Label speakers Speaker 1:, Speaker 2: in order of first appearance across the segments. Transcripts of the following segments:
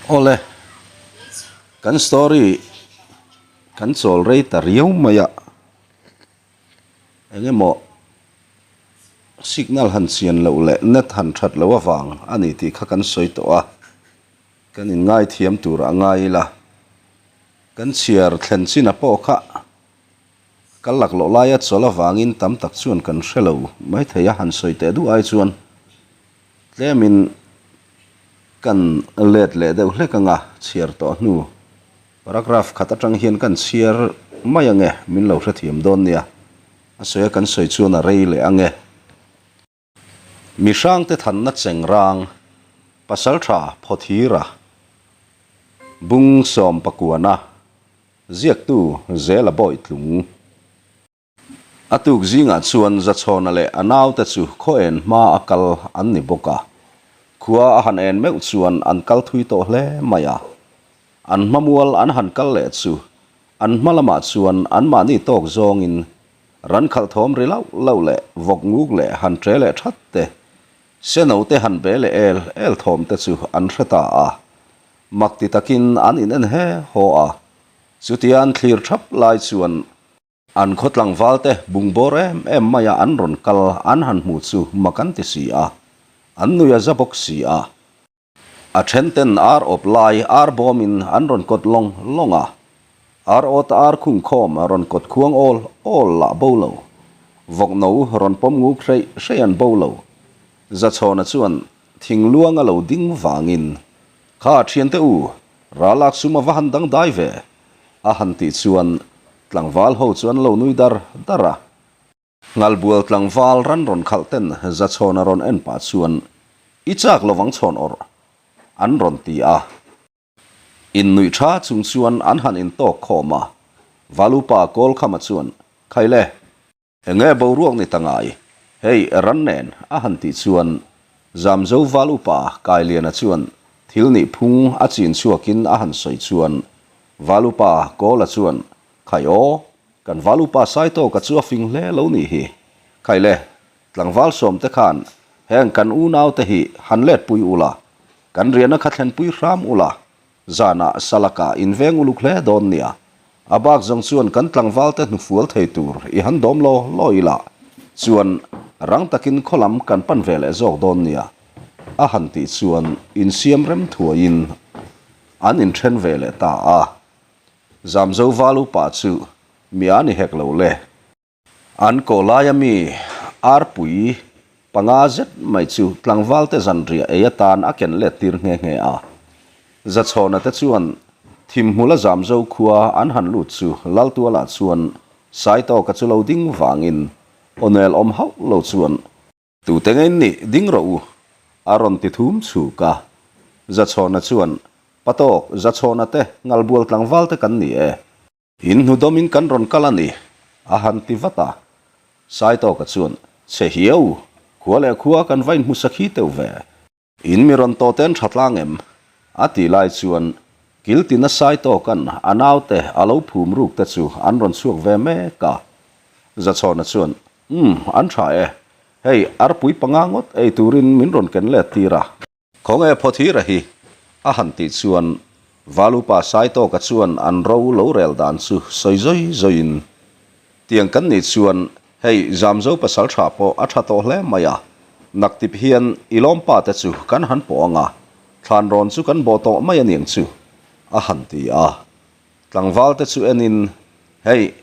Speaker 1: Awle, kan story kan chawl rei ta riau mai a, eng emaw signal han chian loh leh net han that loh avang a ni tih kha kan sawi tawh a, kan inngaithiam tur a ngai ila, kan chhiar thlen chin a pawh kha Kal laklawh laia chawl avangin tam tak chuan kan hre lo maithei a, han sawi teh duh ai chuan tlemin kan let leh deuh hlek anga chhiar tawh hnu paragraph khat atang hian kan chhiar mai ange min lo hrethiam dawn nia, a sawi a kan sawi chuan a rei leh ange. Mi hrangte thanna chengrang Pasaltha Phawthira Bung Sawmpakuana Ziaktu Zela Bawitlung A tuk zingah chuan Zachhawna leh a naute chu khaw en hma a kal an ni bawk a. Khua a han en meuh chuan an kal thui tawh hle mai a. An hmamual an han kal leh chu an hma lamah chuan anmahni tawk zawngin Ran khalh thawm ri lauh lauh leh vawk nguk leh han ṭe leh ṭhat te, seno te han be leh el el thawm te chu an hre ta a. Mak ti takin an in en he haw a. Chutia an thlir ṭhap lai chuan an khaw tlangval te bungbawr em em maia an rawn kal an han hmu chu mak an ti si a, an nui a za bawk si a. A then ten ar awp lai ar bawmin an rawn kawt lawng lawng a, ar awt ar khung khawm rawn kawt khuang awl awl lah bo lo. Vawk no rawn pawm nguk hreih hreih an bo lo. Zachhawna chuan thing luang a lo ding vangin, Kha thiante u, ralak sum a va han dangdai ve, a han tih chuan tlangval ho chu an lo nui dar dar a. Nghalbual tlangval ran rawn khalh ten Zachhawna rawn en pah chuan, I chak lovang chhawn awrh, an rawn ti a. Innuih tha chung chuan an han intawk khawm a, Valupa Kawlkhama chuan, Khaile, enge boruak ni ta ngai, hei ran nen, a han tih chuan Zamzo Valupa Kailiana chuan thil nih phung a chin chhuakin a han sawi chuan Valupa Kawla chuan, Khai aw, kan Valupa Saitawka chu a fing hle lo nih hi. Khai le, tlangval sawmte khan heng kan unaute hi han letpui ula, kan riahna kha thlenpui hram ula, zanah salakah inveng uluk hle dawn nia. A bak zawng chuan kan tlangvalte hnufual thei tur i han dawm law law ila, chuan rang takin khaw lam kan pan ve leh zawk dawn nia, a han tih chuan insiam rem thuaiin an inthen ve leh ta a. Zamzo val upa chu mi a ni hek lo le. An kawh laia mi arpui panga zet mai chu tlangvalte zanriah ei atan a ken let tir nghe nghe a. Zachhawna te chuan thimhmula Zamzo khua an han lut chu Laltuala chuan Saitawka chu lo ding vangin awnel awm hauh lo chuan Tute nge in nih ding rawh u, a rawn ti thum chhuk a. Zachhawna chuan, Patawk, Zachhawna te, Ngalbual tlangval te kan ni e. In hnu dawmin kan rawn kal a ni, a han ti vat a. Saitawka chuan, Chhe hiau, khua leh khua kan va inhmu sakhi teuh ve. In mi rawn tawh ten tha tlang em? A ti lai chuan Kiltina Saitawka'n a naute a lo phum ruk te chu an rawn chhuak ve mek a. Zachhawna chuan, Umm, an tha e. Hei, arpui panga ngawt ei turin min rawn ken let tir a. Khawnge Phawthira hi? A han tih chuan Valupa Saitawka chuan an ro lo rel dan chu sawi zawi zawiin, Tiang kan nih chuan Hei, Zamzo pasal tha pawh a tha tawh hle mai a, naktip hian i lawmpa te chu kan han pawh ang a, thlan rawn chu kan bawh tawh mai aniang chu, a han ti a. Tlangval te chu enin, Hei,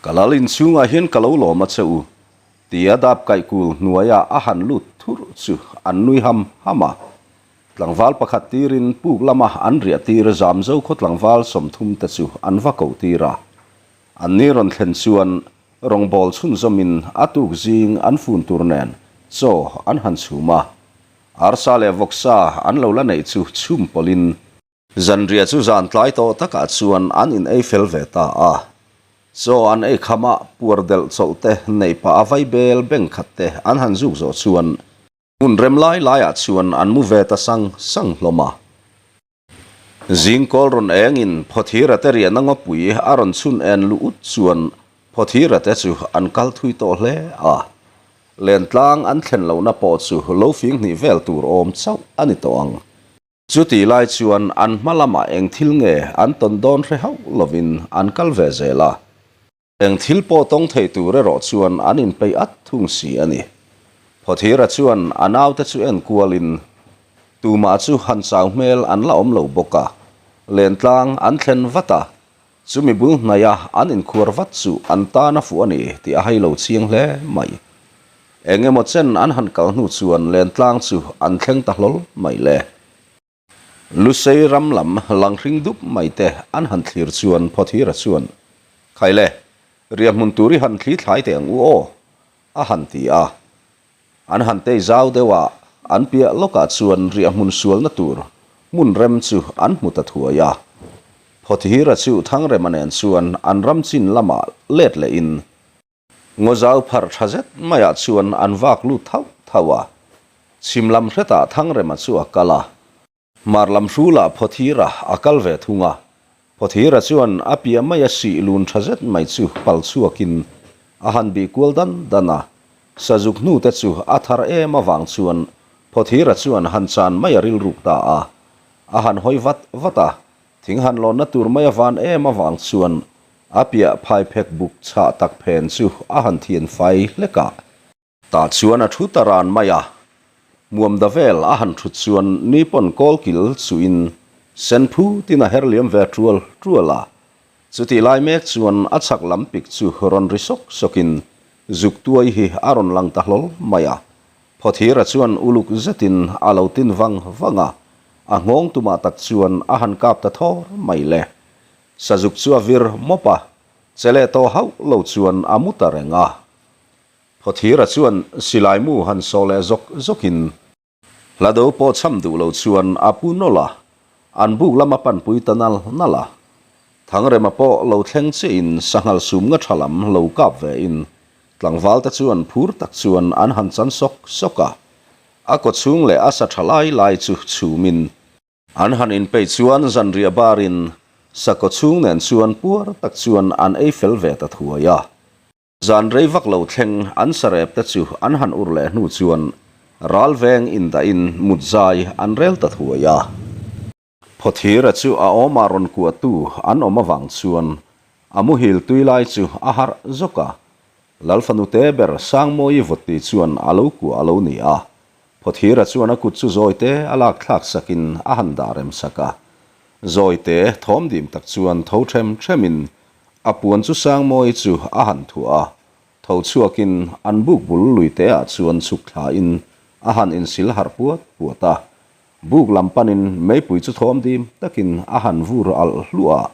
Speaker 1: ka lal inchhungah hian ka lo lawm a che u, tia dap kaih kul hnuaia a han lut thurh chu an nui ham ham a. Tlangval pakhat tirin puk lama an riah tir Zamzo khaw tlangval 30 te chu an va koh tir a. An ni rawn thlen chuan Rawngbawl chhunzawmin a tuk zing an fun tur nen chaw an han chhum a, arsa leh vawksa an lo la neih chu chhum pawlhin zanriah chu zan tlai tawh takah chuan an in ei fel ve ta a. Chaw an ei kham a, puar delh chawlh te neih pah a vaibel beng khat te an han zuk zawh chuan hmun rem lai laiah chuan an mu ve ta sang sang hlawm a. Zingkawl rawn engin Phawthira te riahna ngawpui a rawn chhun en luh ut chuan Phawthira te chu an kal thui tawh hle a. Lentlang an thlen lohna pawh chu lo fing hnih vel tur awm chauh a ni tawh ang. Chutih lai chuan an hma lamah eng thil nge an tawn dawn hre hauh lovin an kal ve zel a. Eng thil pawh tawng thei tur erawh chuan an inpeih at thung si a ni. Phawthira chuan a naute chu en kualin tumah chu han chau hmel an la awm lo bawk a, lentlang an thlen vat a, chumi bul hnaia an inkhuar vat chu an tan a fuh a ni tih a hai lo chiang hle mai. Eng emaw chen an han kal hnu chuan lentlang chu an thleng ta hlawl mai le. Lusei ram lam langhring dup mai te an han thlir chuan Phawthira chuan, Khai le, riahhmun tur i han thli thlai teh ang u aw, a han ti a. An han tei zau deuh a, an piah lawkah chuan riahhmun sualna tur hmun rem chu an hmu ta thuai a. Phawthira chu Thangrema nen chuan an ram chin lamah let lehin Ngaw zau pharh tha zet maiah chuan an vak lut thauh thauh a, chhim lam hretah Thangrema chu a kal a, hmar lam hrulah Phawthira a kal ve thung a. Phawthira chuan a piah maia sih lun tha zet mai chu pal chhuakin a han bih kual dan dan a, sazuk hnute chu a thar em avang chuan Phawthira chuan han chan mai a rilruk ta a, a han hawi vat vat a, Thing han lawnna tur mai a van em avang chuan a piah phaiphek buk chhah tak phen chu a han thian fai hlek a. Tah chuan a thu ta ran mai a, hmuam da vel a han thut chuan ni pawn kawlkil chuhin sen phutin a her liam ve tual tual a. Chutih lai mek chuan a chhak lam pik chu rawn ri sawk sawkin zuk tuai hi a rawn lang ta hlawl mai a. Phawthira chuan uluk zetin a lo tin vang vang a, a nghawng tumah tak chuan a han kap ta thawr mai le. Sazuk chu a vir mawp a, che leh tawh hauh lo chuan a mu ta reng a. Phawthira chuan silai mu han sawh leh zawk zawkin hlado pawh cham duh lo chuan a pu nawlh a, an buk lama panpui ta nal nal a. Thangrema pawh lo thleng chiahin sanghal sum nga tha lam lo kap ve in Tlangval te chuan phur tak chuan an han chan sawk sawk a, a kawchhung leh a sa tha lai lai chu chhumin an han inpeih chuan zanriah barin sa kawchhung nen chuan puar tak chuan an ei fel ve ta thuai a. Zan rei vak lo thleng an sarep te chu an han ur leh hnu chuan ral veng indahin mut zai an rel ta thuai a. Phawthira chu a awmah rawn kuahtu an awm avang chuan a muhil tui lai chu a harh zawk a. Lalfanute ber Sangmawi vawtti chuan a lo kuah a lo ni a. Phawthira chuan a kut chu zawite a lak thlak sakin a han dah rem sak a. Zawite thawm dim tak chuan tho ṭhem ṭhemin a puan chu Sangmawi chu a han thuah a. Tho chhuakin an buk bul luiteah chuan chhuk thlain a han insil harh puat puat a. Buk lam panin meipui chu thawm dim takin a han vur alh hluah a.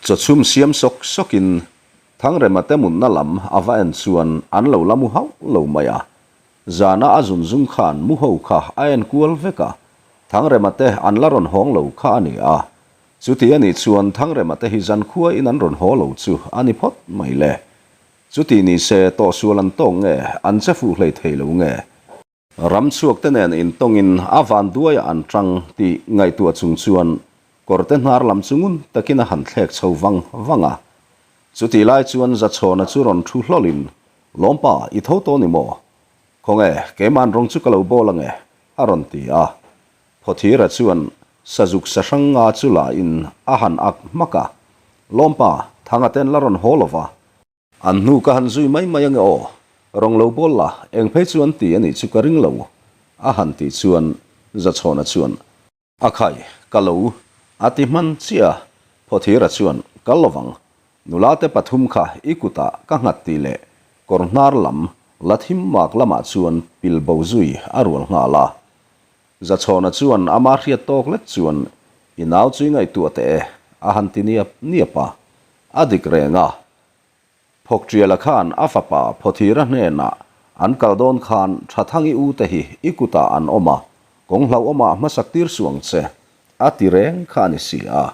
Speaker 1: Chawchhum siam sawk sawkin Thangrema te mutna lam a va en chuan an lo la mu hauh lo mai a. Zana a zun zung khan mu ho kha a en kual vek a, Thangrema te an la rawn hawng lo kha a ni a. Chuti a nih chuan Thangrema te hi zankhua in an rawn haw lo chu a ni phawt mai le. Chuti ni se tawhsual an tawk nge an che fuh hlei thei lo nge? Ram chhuak te nen intawngin a van duaiah an tang tih ngaihtuah chung chuan kawrte hnar lam chu ngun takin a han thlek chho vang vang a. Chutih lai chuan Zachhawna chu rawn thu hlawlin, Lawmpa, i tho tawh ni maw? Khawnge, keiman rawng chu ka lo bawl ange, a rawn ti a. Phawthira chuan sazuk sahrang nga chu la in a han ak hmak a. Lawmpa, Thanga ten la rawn haw lova. An hnu ka han zui mai mai ange aw, rawng lo bawl la, eng phei chu an ti a nih chu ka ring lo, a han tih chuan Zachhawna chuan, A khai, ka lo, a ti hman chiah a, Phawthira chuan, Kal lovang, nula te pathum kha i kutah ka nghat tih leh kawr hnar lam la thim mak lamah chuan pil bo zui a rual nghal a. Zachhawna chuan ama hriat tawk lek chuan, I nau chu i ngaihtuah teh e, a han ti niap niap a. A dik reng a. Phawkṭiala khan a fapa Phawthira hnenah an kal dawn khan Thathangi u te hi i kutah an awm a, kawng hlauhawmah hmasak tir suh ang che, a ti reng kha a ni si a.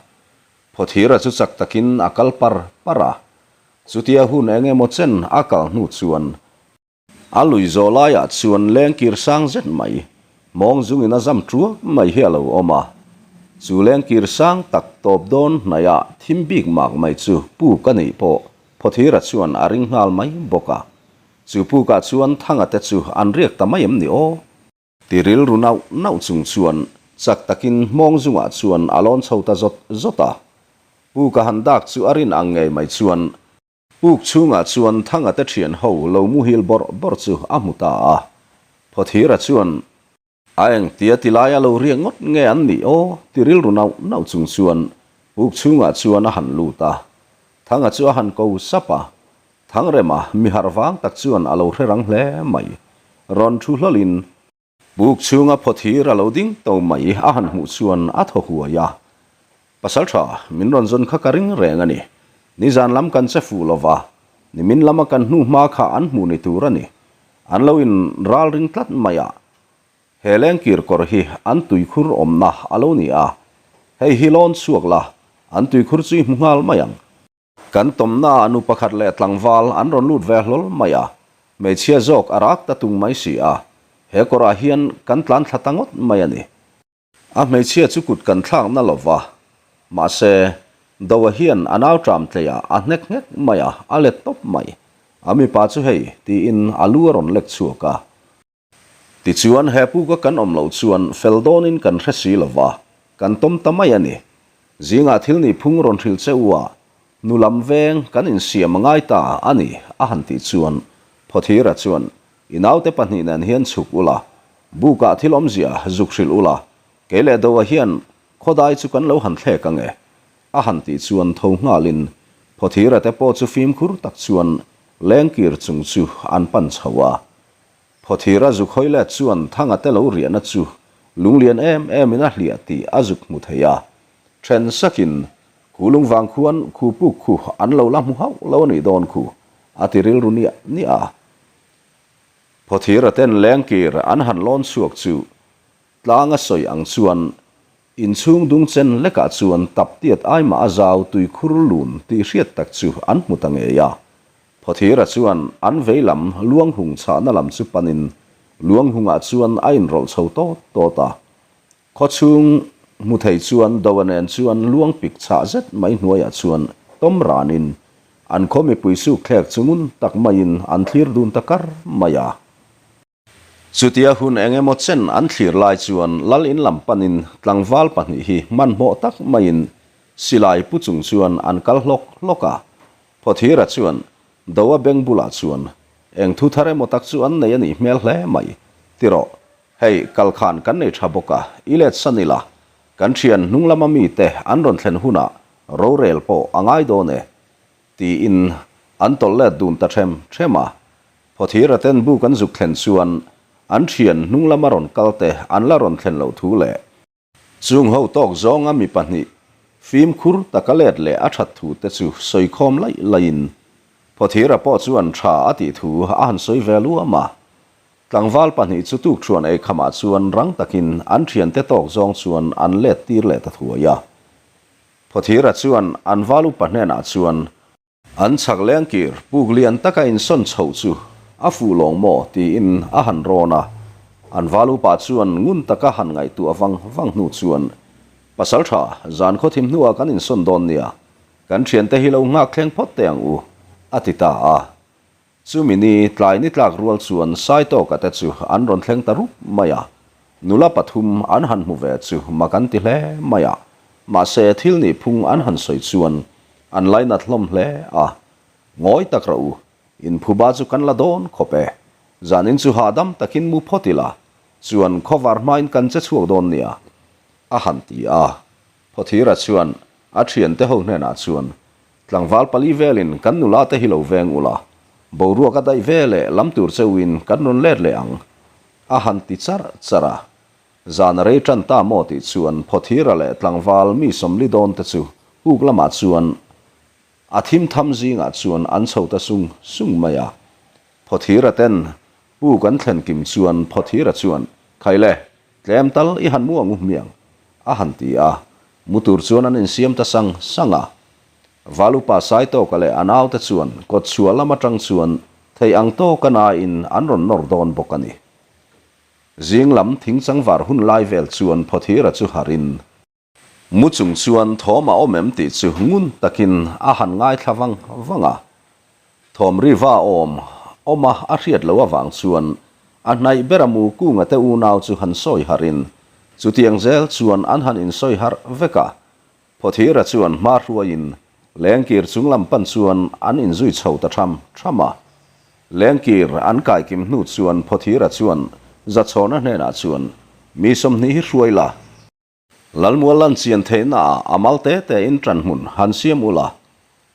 Speaker 1: Phawthira chu chak takin a kal par par a. Chutia hun eng emaw chen a kal hnu chuan A lui zawh laiah chuan lengkir sang zet mai, mawng zungin a zam tuak mai hi a lo awm a. Chu lengkir sang tak tawp dawn hnaihah thim bik mak mai chu puk a nih pawh Phawthira chuan a ring nghal mai bawk a. Chu pukah chuan Thanga te chu an riak ta mai em ni aw? Ti rilru nauh nauh chung chuan. Chak takin hmawng zungah chuan a lawn chho ta zawt zawt a. Puk a han dak chu a rin ang ngei mai chuan puk chhungah chuan Thanga te thian ho lo muhil bawrh bawrh chu a hmu ta a. Phawthira chuan A engtia ti laia lo riak ngawt nge an nih aw? ti rilru nauh nauh chung chuan puk chhungah chuan a han lut a. Thanga chu a han ko sap a, Thangrema mi harh vang tak chuan a lo hre rang hle mai. Rawn thu hlawlhin puk chhunga phawthir a lo ding to mai a han hmuh chuan a thaw huai a. Pasal tha, min rawn zawn kha ka ring reng a ni. Nizan lam kan che fuh lo va, nimin lama kan hnu hma kha an hmuh ni tur a ni. An lo in ral ring tlat mai a, he lengkir kawr hi an tuikhur awmna a lo ni a, hei hi lawn chhuak la, an tuikhur chu i hmu nghal mai ang. Kan tawmna ah nu pakhat leh tlangval an rawn lut ve hlawl mai a, hmeichhia zawk a rak ta tung mai si a, he kawrah hian kan tlan thla ta ngawt mai a ni. A hmeichhia chu kut kan thlak na lo va, mahse, Doa hian a nau ṭam tleiah a hnek nghek mai a, a let tawp mai. A mipa chu hei, tiin a lu a rawn lek chhuak a. Tichuan, he puka kan awm loh chuan fel dawnin kan hre si lo va, kan tawm ta mai a ni. Zingah thil nih phung rawn hrilh che u a, nu lam veng kan insiam a ngai ta a ni, a han tih chuan Phawthira chuan, I naute pahnih nen hian chhuk ula, bukah thil awmzia zuk hrilh ula, kei leh Doa hian khawdai chu kan lo han thlek ange, a han tih chuan tho nghalin Phawthira te pawh chu fimkhur tak chuan lengkir chung chu an pan chho a. Phawthira zuk hawi let chuan Thanga te lo riahna chu lunglian em emin a hliah tih a zuk hmu thei a. Then sakin, Khu lung vang khuan khu puk khu an lo la hmu hauh lo a nih dawn khu, a ti rilru niah niah a. Phawthira ten lengkir an han lawn chhuak chu tlang a sawi ang chuan inchhung dung chen lekah chuan tap tiat aimah a zau tuikhur lun tih hriat tak chu an hmu ta ngei a. Phawthira chuan an vei lam luanghung chhahna lam chu panin luanghungah chuan a inrawlh chho tawt tawt a. Khawchhung hmu thei chuan Doa nen chuan luang pik chhah zet mai hnuaiah chuan tawm ranin an khaw mipui suk thlek chu ngun tak maiin an thlir dun ta kar mai a. Chutia hun eng emaw chen an thlir lai chuan lal in lam panin tlangval pahnih hi hmanhmawh tak maiin silai pu chung chuan an kal hlawk hlawk a. Phawthira chuan Doa beng bulah chuan eng thu thar emaw tak chu an nei a nih hmel hle mai ti rawh. Hei, kal khan kan nei tha bawk a, i let san ila, kan thian hnung lama mite an rawn thlen hunah rorel pawh a ngai dawn e, tiin an tawlh let dun ta them them a. Phawthira ten buk an zuk thlen chuan an thian hnung lama rawn kal te an la rawn thlen loh thu leh, Chung ho tawk zawnga mi pahnih fimkhur taka let leh a that thu te chu sawi khawm laih laihin Phawthira pawh chuan tha a tih thu a han sawi ve luam a. Tlangval pahnih chu tukthuan ei khamah chuan rang takin an thiante tawk zawng chuan an let tir leh ta thuai a. Phawthira chuan an val upa hnenah chuan, An chhak lengkir puk lian taka insawn chhoh chu a fuh lawng maw tiin a han rawn a, an val upa chuan ngun taka han ngaihtuah vang vang hnu chuan, Pasal tha, zan khaw thim hnuah kan insawn dawn nia, kan thiante hi lo nghak thleng phawt teh ang u, a ti ta a. Chumi ni tlai ni tlak rual chuan Saitawka te chu an rawn thleng ta rup mai a, nula pathum an han hmu ve chu mak an ti hle mai a, mahse thil nih phung an han sawi chuan an lainat hlawm hle a, Ngawi tak rawh u, inphuba chu kan la dawn khawp e, zanin chu hahdam takin mu phawt ila, chuan khawvar hmain kan che chhuak dawn nia, a han ti a. Phawthira chuan a thiante ho hnenah chuan Tlangval pali velin kan nula te hi lo veng ula, boruak a daih ve leh lam tur cheuhin kan rawn let leh ang, a han ti charh charh a. Zan a rei tan ta maw tih chuan Phawthira leh tlangval mi sawmli dawn te chu puk lamah chuan a thim tham zingah chuan an chho ta sung sung mai a. Phawthira ten puk an thlen kim chuan Phawthira chuan, Khaile, tlem tal i han mu ang u hmiang, a han ti a. Mu tur chuan an insiam ta sang sang a. Valupa Saitawka leh a naute chuan kawtchhuah lam atang chuan thei ang tawka nain an rawn nawr dawn bawk a ni. Zing lam thingchang var hun lai vel chuan Phawthira chu harin, mu chung chuan thawm a awm em tih chu ngun takin a han ngaithla vang vang a. Thawm ri va awm awm a a hriat loh avang chuan a hnaih bera mu kunga te unau chu han sawi harin. Chutiang zel chuan an han insawi harh vek a, Phawthira chuan hma hruaiin lengkir chung lam pan chuan an inzui chho ta tham tham a. Lengkir an kaikim hnu chuan Phawthira chuan Zachhawna hnenah chuan, Mi 20 hi hruai la, Lalmual lan chian theihnaah a mal te tein ṭan hmun han siam ula,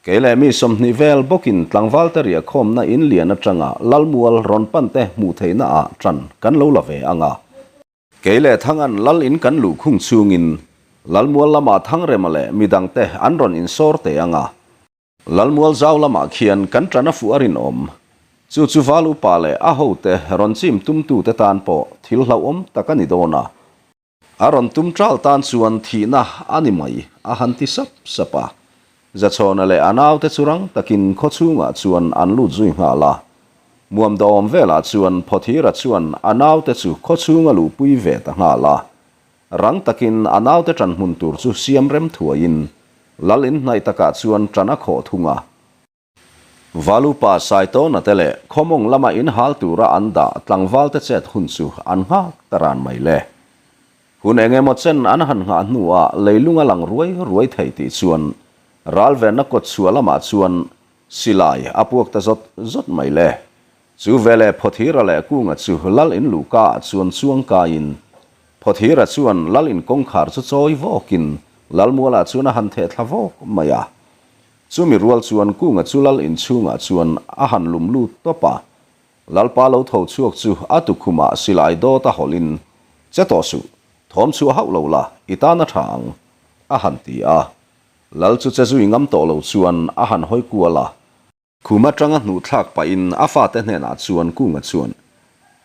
Speaker 1: kei leh mi 20 vel bawkin tlangval te riahkhawmna in lian aṭanga Lalmual rawn pan te hmuh theihnaah ṭan kan lo la ve ang a. Kei leh Thangan Lal in kan luh khung chhungin Lalmual lamah Thangrema leh midangte an rawn insawr teh ang a. Lalmual zau lamah khian kan ṭan a fuh a rinawm. Chu chu Val upa leh a hote rawn chim tumtute tan pawh thil hlauhawm tak a ni dawn a. A rawn tum ṭal tan chuan thihna a ni mai, a han ti sap sap a. Zachhawna leh a naute chu rang takin khaw chhungah chuan an lut zui nghal a. Muam dawm velah chuan Phawthira chuan a naute chu khaw chhunga luhpui ve ta nghal a. Rang takin a naute ṭan hmun tur chu siam rem thuaiin Lal inhnaih takah chuan ṭan a khawh thung a. Valupa Saitawna te leh Khawmawng lama inhal tura an dah tlangvalte chet hun chu an nghak ta ran mai le. Hun eng emaw chen an han nghah hnuah leilung a lang ruai ruai thei tih chuan ralvenna kawt chhuah lamah chuan silai a puak ta zawt zawt mai le. Chu veleh Phawthira leh Kunga chu Lal in luhka ah chuan chuang kaiin Phawthira chuan Lal in kawngkhar chu chawi vawkin Lalmualah chuan a han theh thla vawk mai a. Chumi rual chuan Kunga chu lal inchhungah chuan a han lum lut tawp a. Lalpa lo tho chhuak chu a tukhumah silai dawt a hawlhin, Che tawh suh, thawm chhuah hauh lo la, i tan a tha ang, a han ti a. Lal chu che zui ngam tawh lo chuan a han hawi kual a. Khum atanga hnuh thlak pahin a fate hnenah chuan Kunga chuan,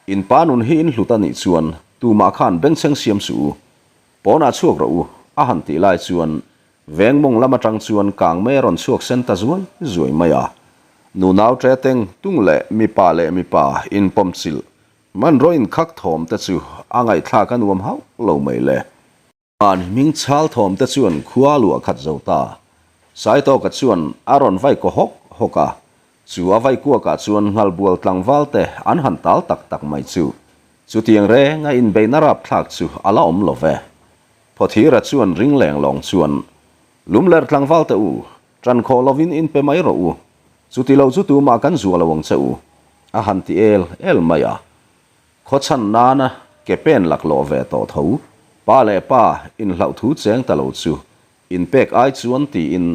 Speaker 1: In pa nun hi in hlut a nih chuan tumah khan bengchheng siam suh u, pawnah chhuak rawh u, a han tih lai chuan veng mawng lam atang chuan kang mei a rawn chhuak sen ta zuai zuai mai a. Nunau ṭe teng tung leh mipa leh mipa inpawm chilh hmanraw inkhak thawm te chu a ngaihthlak a nuam hauh lo mai le. An hming chhal thawm te chuan khua luah khat zo ta. Saitawka chuan a rawn vai kaw hawk hawk a, chu a vai kuakah chuan nghalbual tlangval te an han tal tak tak mai chu. Chutiang reng a inbeihna rapthlak chu a la awm lo ve. Phawthira chuan ring leng lawng chuan, Lumler tlangval te u, ṭan khawh lovin in pe mai rawh u. Chuti lo chu tumah kan zuah lo ang che u, a han ti el el mai a. Khawchhan nana ke pen laklawh ve tawh tho, pa leh pa inhlauh thu cheng ta lo chu inpek ai chuan tiin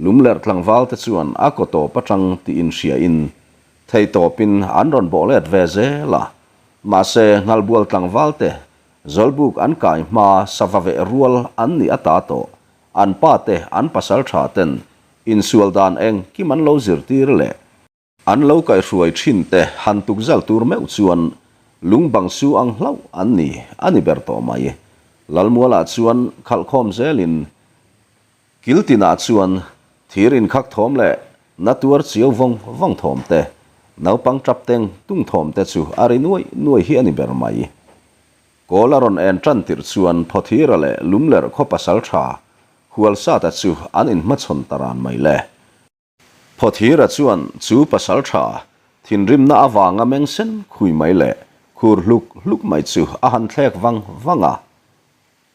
Speaker 1: lumlerh tlangval te chuan a kaw tawp atang tih inhriain thei tawpin an rawn bawh let ve zel a. Mahse nghalbual tlangval te zawlbuk an kai hma sava veh rual an nih ata tawh an pa te an pasal tha ten insual dan engkim an lo zirtir leh An lo kaihhruai thin te han tuk zal tur meuh chuan lung bang su ang hlauh an ni a ni ber tawh mai. Lalmualah chuan khalhkhawm zelin kil tinah chuan thir inkhak thawm leh na tuar chiau vawng vawng thawm te, naupang tap teng tung thawm te chu a ri nuai nuai hi a ni ber mai. Kawl a rawn en tan tirh chuan Phawthira leh Lumlerh khaw pasal tha Hualsata chu an inhmachhawn ta ran mai le. Phawthira chuan chu pasal tha thinrimna avanga meng sen khui mai leh khur hluk hluk mai chu a han thlek vang vang a.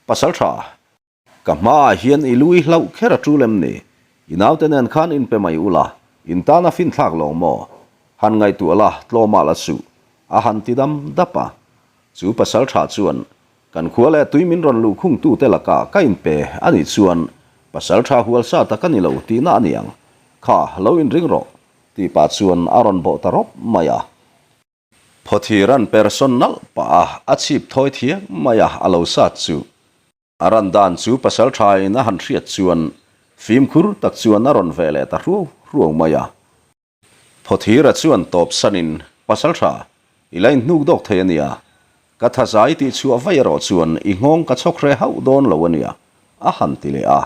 Speaker 1: Pasal tha, ka hmaah hian i lui hlauh kher a tul em ni? I naute nen khan inpe mai ula, in tan a finthlak lawng maw? Han ngaihtuah la, tlawmah la suh, a han ti dam dap a. Chu pasal tha chuan Kan khua leh tui min rawn luh khungtute lakah ka inpe a nih chuan pasal tha hual sa tak a ni lo tihna a ni ang. Kha, lo inring rawh, tih pah chuan a rawn bawh ta rawp mai a. Phawthira'n person nalh pah a, a chhip thawi thiang mai a, a lo sat chu. A ran dan chu pasal thain a han hriat chuan fimkhur tak chuan a rawn veh leh ta hruau hruau mai a. Phawthira chuan tawp sanin, Pasal tha, i la inhnuk dawk thei a nia. Ka thaza i tihchhuah vaih erawh chuan i nghawng ka chhawk hre hauh dawn lo a nia, a han ti leh a.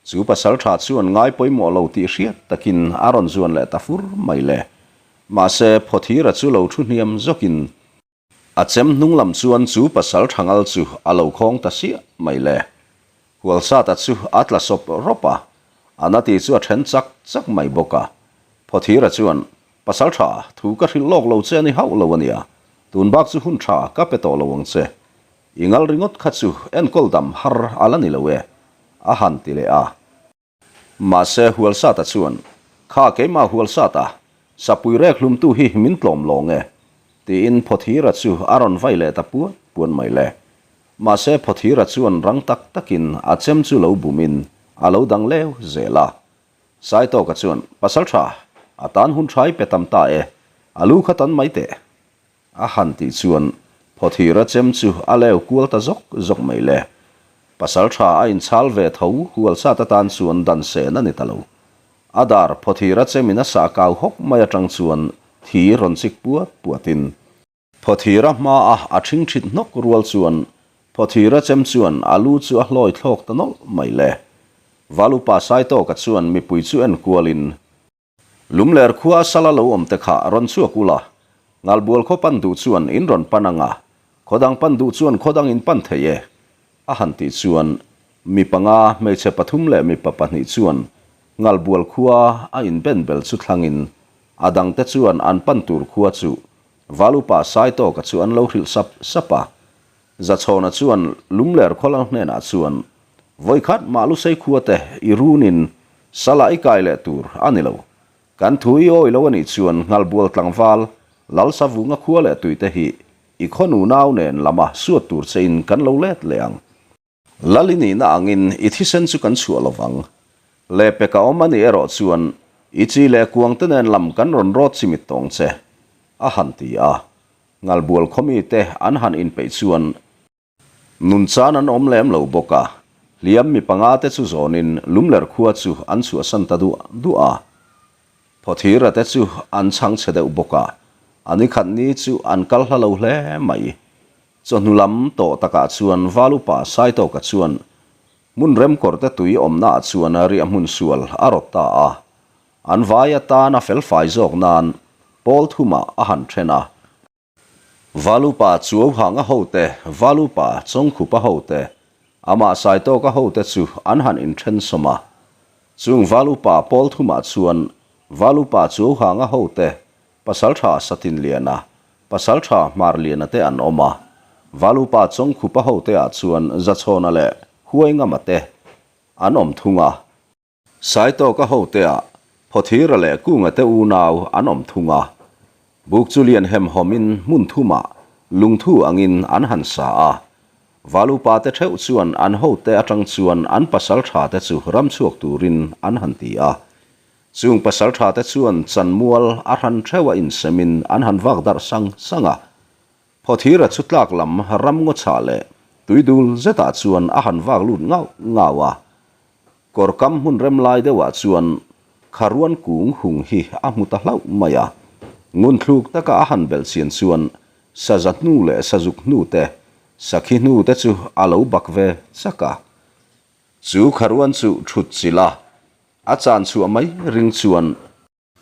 Speaker 1: Chu pasal tha chuan ngai pawimawh lo tih hriat takin a rawn zuan leh ta fur mai le. Mahse, Phawthira chu lo thu hniam zawkin, A chem hnung lam chuan chu pasal thangal chu a lo khawng ta siah mai le. Hualsata chu a tla sawp rawp a, a na ti chu a then chak chak mai bawk a. Phawthira chuan, Pasal tha, thu ka hrilh lawk lo che a ni hauh lo a nia, tun bak chu hun tha ka pe tawh lo ang che. I ngal ringawt kha chu enkawl dam har a la ni lo e, a han ti leh a. Mahse Hualsata chuan, Kha keimah Hualsata, sapui rek hlumtu hi min tlawm lawng e, tiin Phawthira chu a rawn vai leh ta puat puat mai le. Mahse Phawthira chuan rang tak takin a chem chu lo bumin a lo dang leu zel a. Saitawka chuan, Pasaltha, a tan hun tha i pe tam ta e, a lu kha tan mai teh. A han tih chuan Phawthira chem chu a leu kual ta zawk zawk mai le. Pasal tha a inchhal ve tho hualsat atan chuan dan sen a ni ta lo. A dar Phawthira chemin a sah kau hawk mai atang chuan thi rawn chik puat puatin. Phawthira hmaa a thingthit hnawk rual chuan Phawthira chem chuan a lu chu a hlawi thlawk ta nawlh mai le. Valupa Saitawka chuan mipui chu en kualin Lumler khua a sala lo awm te kha rawn chhuak ula, Ngalbual khaw pan duh chuan in rawn pan anga, khaw dang pan duh chuan khaw dang in pan thei e, a han tih chuan mi panga, hmeichhe pathum leh mipa pahnih chuan Ngalbual khua a in ben bel chu thlangin a dangte chuan an pan tur khua chu Valupa Saitawka chu an lo hrilh sap sap a. Zachhawna chuan Lumler khawlal hnenah chuan, Vawikhat mah Lusei khuate i runin Salah i kai leh tur a ni lo. Kan thu i awi lo a nih chuan Nghalbual tlangval Lalsavunga khua leh tuite hi i khawnu nau nen lama suat tur chein kan lo let leh ang. Lal i nihna angin i thisen chu kan chhuah lo vang. Lehpek a awm a nih erawh chuan i chi leh kuangte nen lam kan rawn rawt chimit tawng che, a han ti a. Ngalbual khawmite an han inpeih chuan nunchan an awm lem lo bawk a, hliam mi panga te chu zawnin Lumler khua chu an chhuahsan ta duah duah a. Phawthira te chu an chhang chhe deuh bawk a, a nikhat ni chu an kal hla lo hle mai. Chawhnu lam tawh takah chuan Valupa Saitawka chuan hmun remkawrte tui awmnaah chuan riahhmun sual a rawt ta a. An vai atan a felfai zawk nan pawl thumah a han then a. Valupa Chuauhanga hote, Valupa Chawngkhupa hote, amah Saitawka hote chu an han inthen sawm a. Chung Valupa pawl thumah chuan Valupa Chuauhanga hote, Pasaltha Satinliana, Pasaltha Hmarliana te an awm a, Valupa Chawngkhupa hote ah chuan Zachhawna leh Huaingama te an awm thung a, Saitawka hote ah Phawthira leh Kunga te unau an awm thung a, buk chu lian hemhawmin hmun thumah lungthu angin an han sa a, Valupa te theuh chuan an hote atang chuan an pasaltha te chu ramchhuak turin an han ti a, Chung pasaltha te chuan chanmual a hran theuh a insemin an han vak darh sang sang a. Phawthira chu tlak lam ram ngaw chhah leh tuidul zetah chuan a han vak lut ngauh ngauh a. Kawr kam hmun rem lai deuhah chuan kharuan kung hung hi a hmu ta hlauh mai a. Ngunthluk taka a han belh chian chuan saza hnu leh sazuk hnu te, sakhi hnu te chu a lo bak ve chak a. Chu kharuan chu thut chilh a, A chan chhuah mai ring chuan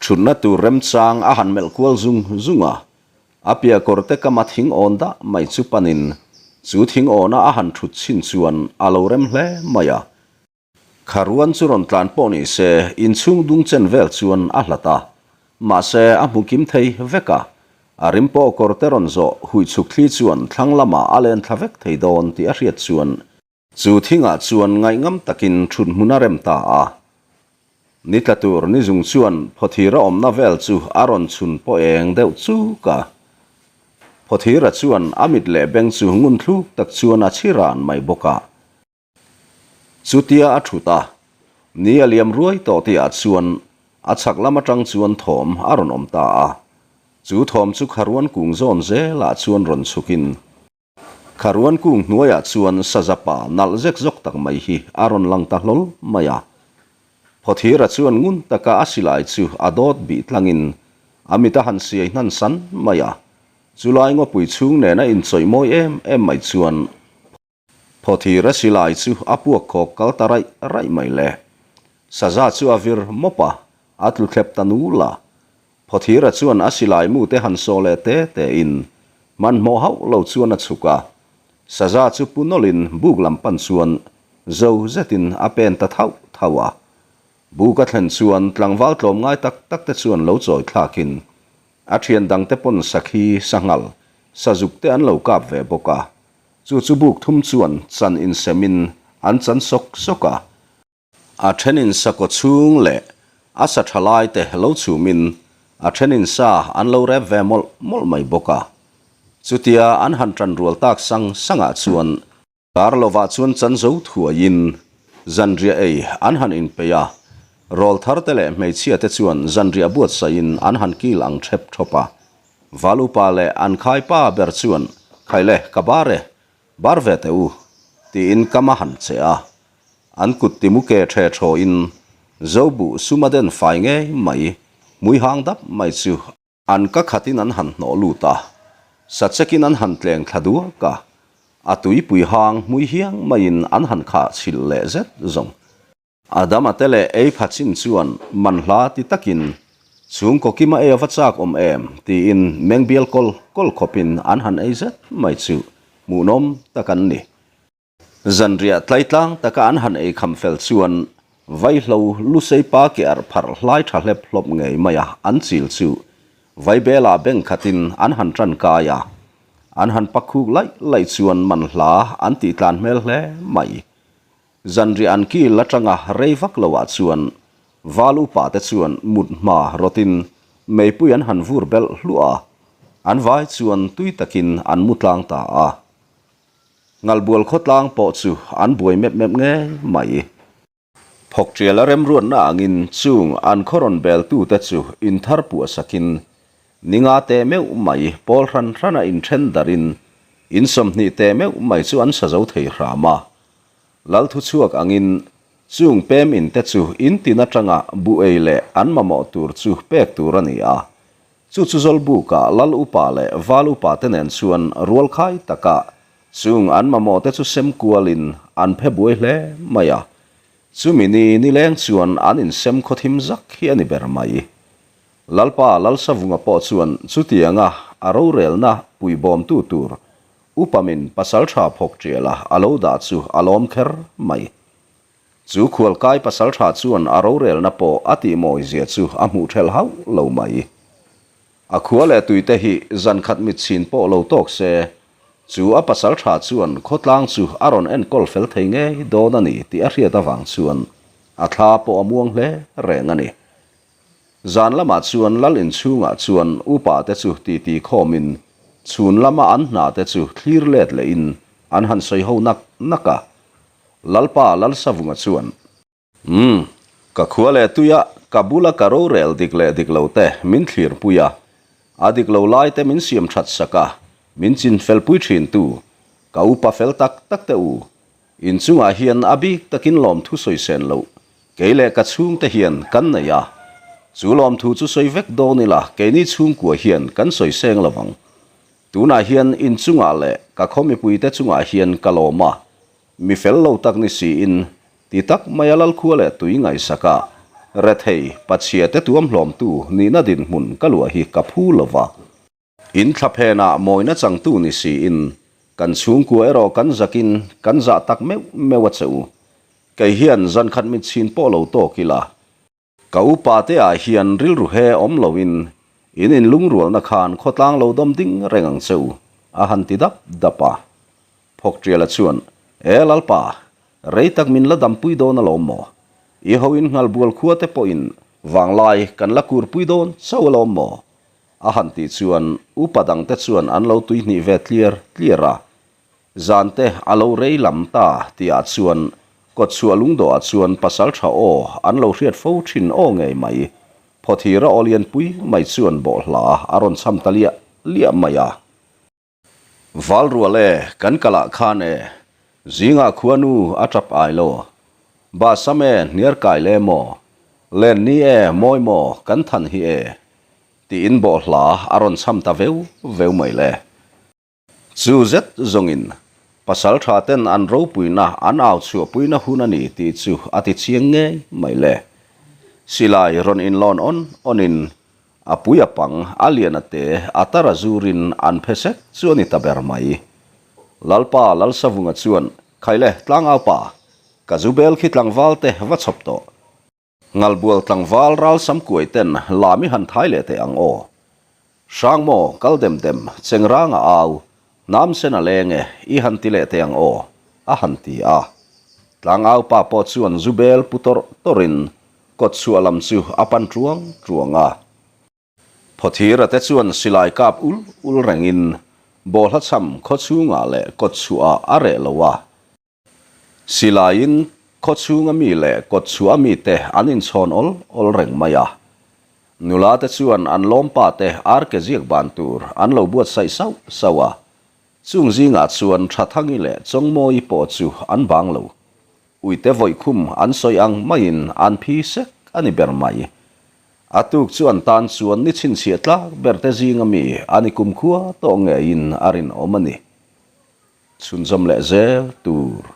Speaker 1: thutna tur remchang a han melh kual zung zung a, a piah kawr te kama thing awn dah mai chu panin chu thing awna a han thut chhin chuan a lo rem hle mai a. Kharuan chu rawn tlan pawh ni se inchhung dung chen vel chuan a hlat a, mahse a hmu kim thei vek a, a rim pawh kawr te rawn zawh huih chhuk thli chuan thlang lamah a len thla vek thei dawn tih a hriat chuan Chu thingah chuan ngaihngam takin thut hmun a rem ta a. Ni tla tur ni zung chuan Phawthira awmna vel chu a rawn chhun pawh eng deuh chuk a. Phawthira chuan a mit leh beng chu ngun thluk tak chuan a chhi ran mai bawk a. Chutia a thut a, ni a liam ruai tawh tihah chuan a chhak lam atang chuan thawm a rawn awm ta a. Chu thawm chu Kharuan kung zawn zelah chuan rawn chhukin Kharuan kung hnuaiah chuan Sazapa nalh zek zawk tak mai hi a rawn lang ta hlawl mai a. Phawthira chuan ngun taka a silai chu a dawt bih tlangin a mit a han siai hnan san mai a. Chulai ngawpui chhung nena inchawih mawi em em mai chuan Phawthira silai chu a puak khawk kal ta raih raih mai le. Saza chu a vir mawp a, a tlu thlep ta nul a. Phawthira chuan a silai mu te han saw leh te te in, hmanhmawh hauh lo chuan a chhuk a. Saza chu pu nawlhin buk lam pan chuan zo zetin a pen ta thauh thauh a. Buk a thlen chuan tlangval tlawmngai tak tak te chuan lo chawi thlakin a thian dang te pawn sakhi, sanghal, sazuk te an lo kap ve bawk a. Chu chu buk thum chuan chan insemin an chan sawk sawk a. A thenin sakaw chhung leh a sa tha lai te lo chhumin a thenin sa an lo rep ve mawlh mawlh mai bawk a. Chutia an han tan rual tak sang sangah chuan kar lovah chuan chan zo thuaiin zanriah ei an han inpeih a, rawl thar te leh hmeichhia te chuan zanriah buatsaihin an han kil ang thep thawp a. Val upa leh an khai pa ber chuan, Khaile, ka bar e, Bar ve teh u, tiin kam a han che a. An kut timu ke ṭhe ṭhawin Zobuh suma den fai ngei mai, hmui hang dap mai chu an ka khatin an han hnawh lut a. Sachekin an han tleng thla duak a, a tuipui hang hmui hiang maiin an han khah chhilh leh zet zawng. Adama te leh ei pha chin chuan manhla ti takin chhungkaw kima ei a va chak awm em tiin meng bial kawl kawl khawpin an han ei zet mai chu hmuhnawm tak an ni. Zanriah tlaitlang taka an han ei kham fel chuan vaihlo lusei pa ke arh pharh hlai tha hlep hlawp ngei mai a an chil chu vaibela beng khatin an han tan kai a, an han pak khuk laih laih chuan manhla an tih tlan hmel hle mai. Zanriah an kil atanga rei vak loah chuan Val upa te chuan mut hma rawtin meipui an han vur belh hluah a, an vai chuan tui takin an mu tlang ta a. Ngalbual khawtlang pawh chu an buai mep mep ngei mai. Phawkṭiala remruatna angin chung an khaw rawn beltute chu inthar puah sakin ninga teh meuh mai pawl hran hrana inṭhen darhin in 20 teh meuh mai chu an sa zo thei hram a. Lal thuchhuak angin chung pem in te chu in tin atanga buh ei leh an mamawh tur chu pek tur a ni a. Chu chu Zawlbuka Lal upa leh Val upa te nen chuan rualkhai taka chung an mamawh te chu sem kualin an phe buai hle mai a. Chumi ni nileng chuan an insem khawthim zak hi a ni ber mai. Lalpa Lalsavunga pawh chuan chutianga a rorelna puibawmtu tur Upamin pasalṭha phawk ṭiala a lo dah chu a lawm kher mai. Chu khualkai pasalṭha chuan a rorelna pawh a tihmawi zia chu a hmuh ṭhelh hauh lo mai. A khua leh tuite hi zankhat mitchhin pawh lo tawk se, chu a pasalṭha chuan khawtlang chu a rawn enkawl fel thei ngei dawn a ni tih a hriat avang chuan a thla pawh a muang hle reng a ni. Zan lamah chuan lal inchhungah chuan upa te chu titi khawmin chhun lama an hna te chu thlir let lehin an han sawi ho nak nak a. Lalpa Lalsavunga chuan. Umm, ka khua leh tuia ka bula ka rorel dik leh dik lo te min thlir pui a, a dik lo lai te min siam that sak a, min chin fel pui thin tu, ka upa fel tak tak te u, Inchungah hian a bik takin lawmthu sawi sen loh kei leh ka chhungte hian kan nei a. Chu lawmthu chu sawi vek dawn ila keini chhungkua hian kan sawi seng lo vang. Tunah hian inchungah leh ka khaw mipuite chungah hian ka lawm a, mi fel lo tak ni siin ti tak maia Lalkhua leh tui ngaihsaka rethei pachhiate tuamhlawmtu nihna dinhmun ka luah hi ka phu lo va. In thlaphenah mawina changtu ni siin, kan chhungkua erawh kan zakin kan zah tak meuh meuh a che u. Kei hian zankhat mitchhin pawh lo tawk ila. Ka upa te ah hian rilru he awm loin in inlungrualna khan khawtlang lo dawm ding reng ang che u, a han ti dap dap a. Phawkṭiala chuan, E Lalpa, rei tak min la dampui dawn alawm maw? I ho in nghalbual khua te pawhin vanglai kan la kurpui dawn chauh alawm maw? A han tih chuan upa dangte chuan an lo tuihnih ve tliar tliar a, zante a lo rei lam ta tihah chuan kawtchhuah lungdawhah chuan pasalṭha aw an lo hriat fo ṭhin aw ngei mai, phawthira aw lianpui mai chuan bawhhla a rawn cham ta liah liah mai a. Val rual e, kan kalah khan e, zingah khuanu a tap ai lo. Ba sam e, hniar kai le maw, len ni e, mawi maw, kan than hi e, tiin bawhhla a rawn cham ta veu veu mai le. Chu zet zawngin pasal tha ten an ropuina an au chhuahpuina hun a ni tih chu a ti chiang ngei mai le. Silai rawn inlawn awn awnin A pui a pang, a lian a te, a tar a zurin an phe sek chu a ni ta ber mai. Lalpa Lalsavunga chuan, Khaile, tlangaupa, ka zu bel khi tlangval te va chhawp tawh. Ngalbual tlangval ral samkuai ten lam i han thai leh teh ang aw. Hrangmaw, kal dem dem, chengranga au. Hnamsen a leng e, i han ti leh teh ang aw, a han ti a. Tlangau pa pawh chuan zu bel pu tawrh tawrhin kawtchhuah lam chu a pan truang truang a. Phawthira te chuan silai kap ul ul rengin bawlhla chham khawchhungah leh kawtchhuahah a reh lo a. Silaiin khawchhunga mi leh kawtchhuah mite an inchhawn awl awl reng mai a. Nula te chuan an lawmpa te arke ziak ban tur an lo buatsaih sauh sauh a. Chung zingah chuan Thathangi leh Chawngmawii pawh chu an bang lo. Uite vawikhum an sawi ang maiin an phi sek a ni ber mai. A tuk chu an tan chuan ni chhinchhiah tlak ber te zinga mi a ni kumkhua tawh ngeiin a rinawm a ni. Chhunzawm leh zel tur.